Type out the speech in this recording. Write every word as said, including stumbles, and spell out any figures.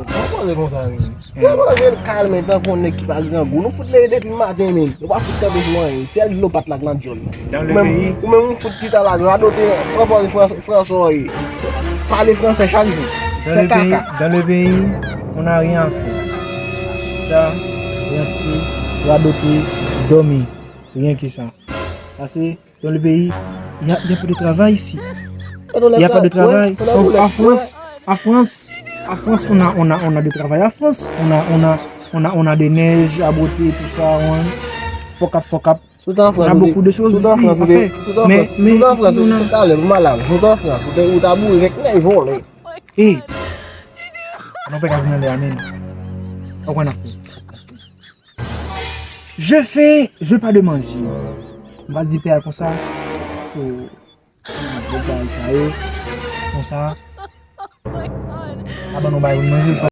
Pa pale konsa, men. Fè manje l kalme tankou yon nèg ki pa grangou. Nou fout leve depi maten, men. Nou pa fout kanpe sou anyen. Sèl dlo pa t la k nan djòl. Ou menm, ou menm, ou fout chita la, radote, pran pòz Frans-, Franswa, wi. Pale fransè chak jou. Fè kaka. Dans le pays, on n'a rien à faire. Chita, ranse, radote, dòmi. Rien que ça. Pase Dans le pays, il y a, il y a pas de travail ici. Il y a pas de travail. En, en France, en France, en France, on a, on a, on a de travail en France. On a, on a, on a, on a des neiges à botter, tout ça. On, fuck up, fuck up. On a beaucoup de choses ici à faire. Mais, mais ici, on a Sot an Frans, ou ta boure vèk nèg vòlè. Hey, nou pa ka vin anlè a menm. Ou konn afè. Je fais, je pa de manje. M pa di pè a konsa. So, gwo bagay sa yo. Konsa. A ban nou bagay pou n manje.